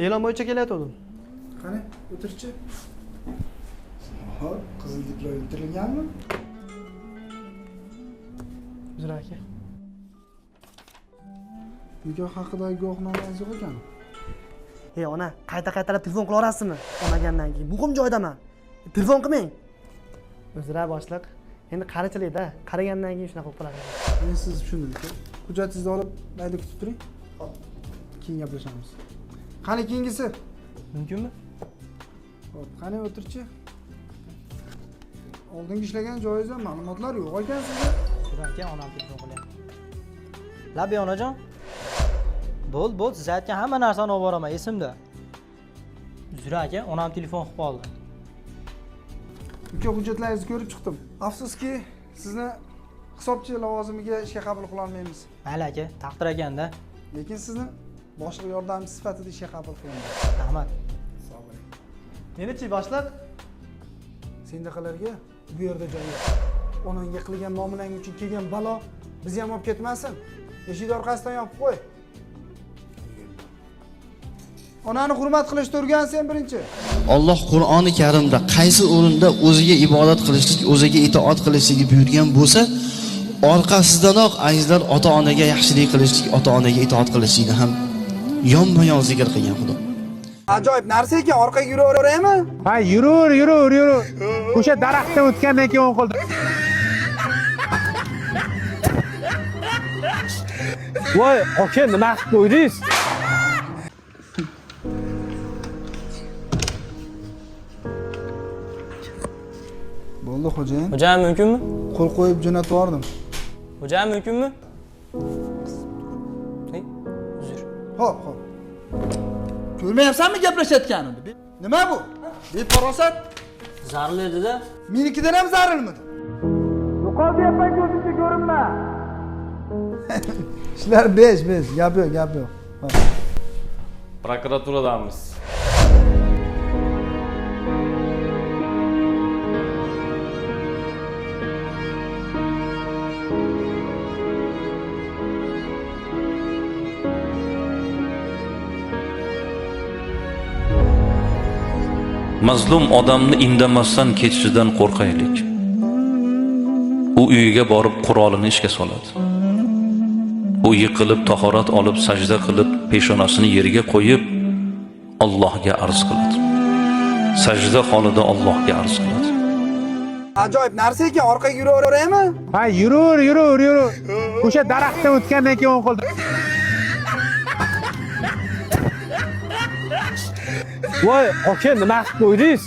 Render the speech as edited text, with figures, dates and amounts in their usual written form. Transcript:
E'lon bo'yicha kelayotgandim. Qani, o'tirchi. Hop, qizil diplom bitirilganmi? Uzr aka. Nikoh haqidagi guvohnomangiz yo'q ekan. Ey ona, qayta-qaytalab telefon qila olasizmi? Olmagandan keyin muhim joydaman. Telefon qilmang. Uzr boshliq. Endi qarichilikda, qarigandan keyin shunaqa bo'lib qoladi. Men sizni tushundim aka. Hujjatingizni olib, mayda kutib turing. Hop. Keyin gaplashamiz. Qani keyingisi? Mumkinmi? Hop, qani o'tirchi. Oldingi ishlagan joyingizda ma'lumotlar yo'q ekan sizda. Uzr aka, onam telefon qilyapti. Labbay onajon. Bo'l, bo'l, siz aytgan hamma narsani olib boraman, esimda. Uzr aka, onam telefon qilib qoldi. Uka, hujjatlaringizni ko'rib chiqdim. Afsuski, sizni hisobchi lavozimiga ishga qabul qila olmaymiz. Mayli aka, taqdir ekanda. Lekin sizni boshliq yordamchisi sifatida ishga qabul qilaman. Rahmat. Sog' bo'ling. Menichi boshliq? Sendaqalarga bu yerda joy yo'q. Onangga qilgan muomalang uchun kelgan balo bizni ham olib ketmasin. Eshikni orqasidan yopib qo'y. Onani hurmat qilishni o'rgan sen birinchi. Alloh Qur'oni Karimda qaysi o'rinda o'ziga ibodat qilishlik, o'ziga itoat qilishlikni buyurgan bo'lsa, orqasidanoq azizlar ota-onaga yaxshilik qilishlik, ota-onaga itoat qilishlikni ham yonma-yon zikr qilgan Xudo. Ajoyib narsa ekan, orqaga yuraveraymi? Ha, yurur, yurur, yurur. O'sha daraxtdan o'tgandan keyin o'ng qo'lda. Voy, aka, nima qilib qo'ydingiz? Bo'ldi xo'jayin. Hojam mumkinmi? Qo'l qo'yib jo'natib yubordim. Hojam mumkinmi? Uzr. Xo'p, xo'p. Ko'rmayapsanmi gaplashayotganimni? Nima bu? Befarosat. Zaril edi-da. Menikidan ham zarilmidi? Yo'qol deyapman, ko'zimga ko'rinma. İshlar 5-5, gap yo'q, gap yo'q. Prokuraturadamiz. Mazlum odamni indamasdan ketishidan qo'rqaylik. U uyiga borib qurolini ishga soladi. U yiqilib tahorat olib sajda qilib peshonasini yerga qo'yib Allohga arz qiladi. Sajda holida Allohga arz qiladi. Ajoyib narsa ekan, orqaga yuraveraymi? Ha, yurur, yurur, yurur. O'sha daraxtdan o'tgandan keyin o'ng qo'lda. Voy, aka, nima qilib qo'ydingiz?